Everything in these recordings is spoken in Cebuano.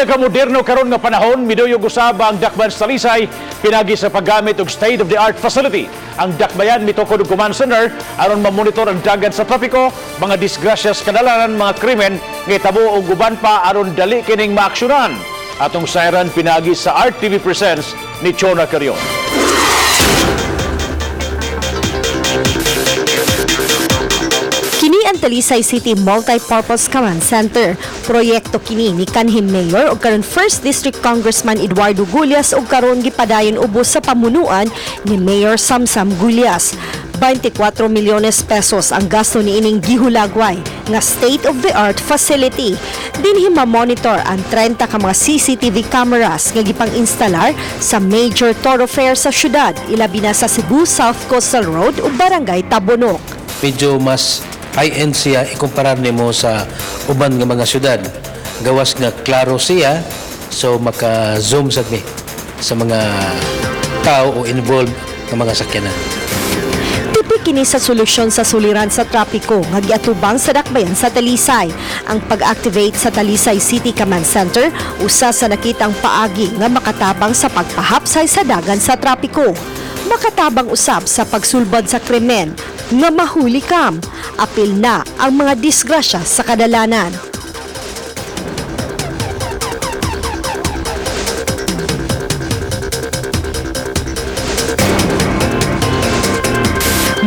Nagamoderno karon nga panahon, miduyog usab ang Dakbayan sa Talisay pinagi sa paggamit og state-of-the-art facility. Ang Dakbayan mitukod og command center aron mamonitor ang dagan sa trapiko, mga disgrasya sa kadalanan, mga krimen nga itabo og uban pa aron dali kining maaksyonan. Atong sayran pinagi sa RTV Presents ni Chona Carion. Kini ang Talisay City Multi-Purpose Command Center. Proyekto kini ni kanhing Mayor ug karon First District Congressman Eduardo Gullas ug karon gipadayon ubos sa pamunuan ni Mayor Samsam Gullas. 24 milyones pesos ang gasto niining gihulagway nga state-of-the-art facility. Dinhi ma-monitor ang 30 ka mga CCTV cameras nga gipang-instalar sa major thoroughfare sa syudad, ilabi na sa Cebu South Coastal Road ug Barangay Tabunok. Medyo mas high-end siya ikumpara nimo sa uban nga mga syudad. Gawas nga klaro siya, so maka-zoom sad mi sa mga tao o involved nga mga sakyanan. Tipi kini sa solusyon sa suliran sa trapiko nga giatubang sa Dakbayan sa Talisay. Ang pag-activate sa Talisay City Command Center usa sa nakitang paagi nga makatabang sa pagpahapsay sa dagan sa trapiko. Makatabang usab sa pagsulbad sa krimen nga mahuli kam. Apil na ang mga disgrasya sa kadalanan.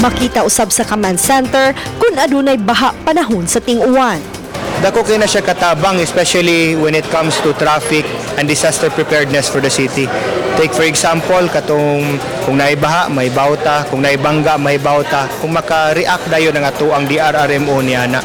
Makita usab sa command center kung adunay baha panahon sa ting-uwan. Dako kay na siya katabang, especially when it comes to traffic and disaster preparedness for the city. Take for example, katong kung naibaha, may bawta, kung naibangga, may bawta. Kung maka-react dayon ang ato ang DRRMO niya na.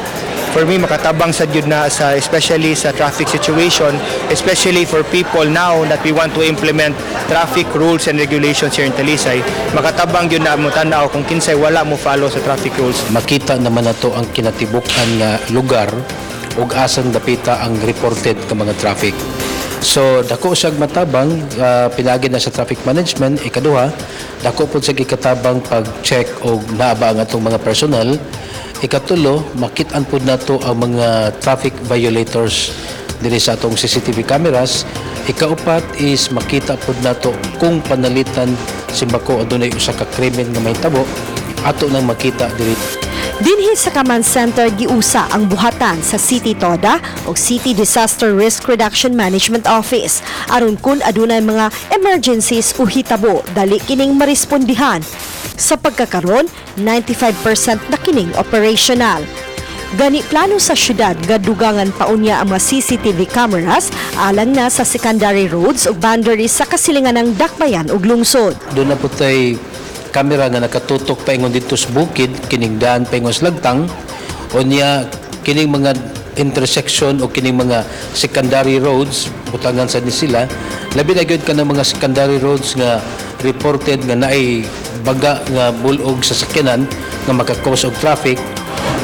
For me, makatabang sa jud na sa especially sa traffic situation, especially for people now that we want to implement traffic rules and regulations here in Talisay. Makatabang jud na mo tan-aw kung kinsay wala mo follow sa traffic rules. Makita naman nato ang kinatibuk-an nga lugar ug asan dapita ang reported nga mga traffic. So dako siyang matabang pinaagi na sa traffic management. Ikaduha, dako pud sa gikatabang pag-check og naa ba ang atong mga personnel. Ikatulo, makit-an pud nato ang mga traffic violators diri sa atong CCTV cameras. Ikaupat is makita pud nato kung panalitan simbako adunay usa ka krimen nga mahitabo, ato nang makita diri. Dinhi sa Command Center giusa ang buhatan sa City TODA o City Disaster Risk Reduction Management Office aron kun adunay mga emergencies o hitabo, dali kining marespondihan. Sa pagkakaron, 95% na kining operational. Gani plano sa syudad nga dugangan pa unya ang mga CCTV cameras alang na sa secondary roads ug boundaries sa kasilingan ng dakbayan ug lungsod. Doon na po tay kamera nga nakatutok paingon dito sa bukid, kining daan paingon sa lagtang, o niya kining mga intersection o kining mga secondary roads, butangan sa ni sila. Labi na gyud kanang mga secondary roads nga reported nga naay baga nga bulog sa sakyanan nga maka-cause og traffic.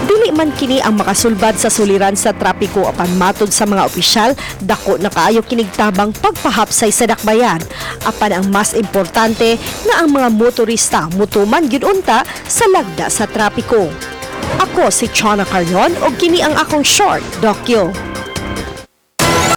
Dili man kini ang makasulbad sa suliran sa trapiko, apan matod sa mga opisyal, dako na kaayo kinigtabang pagpahapsay sa dakbayan. Apan ang mas importante nga ang mga motorista mutuman gyud unta sa lagda sa trapiko. Ako si Chona Carion ug kini ang akong short dokyo.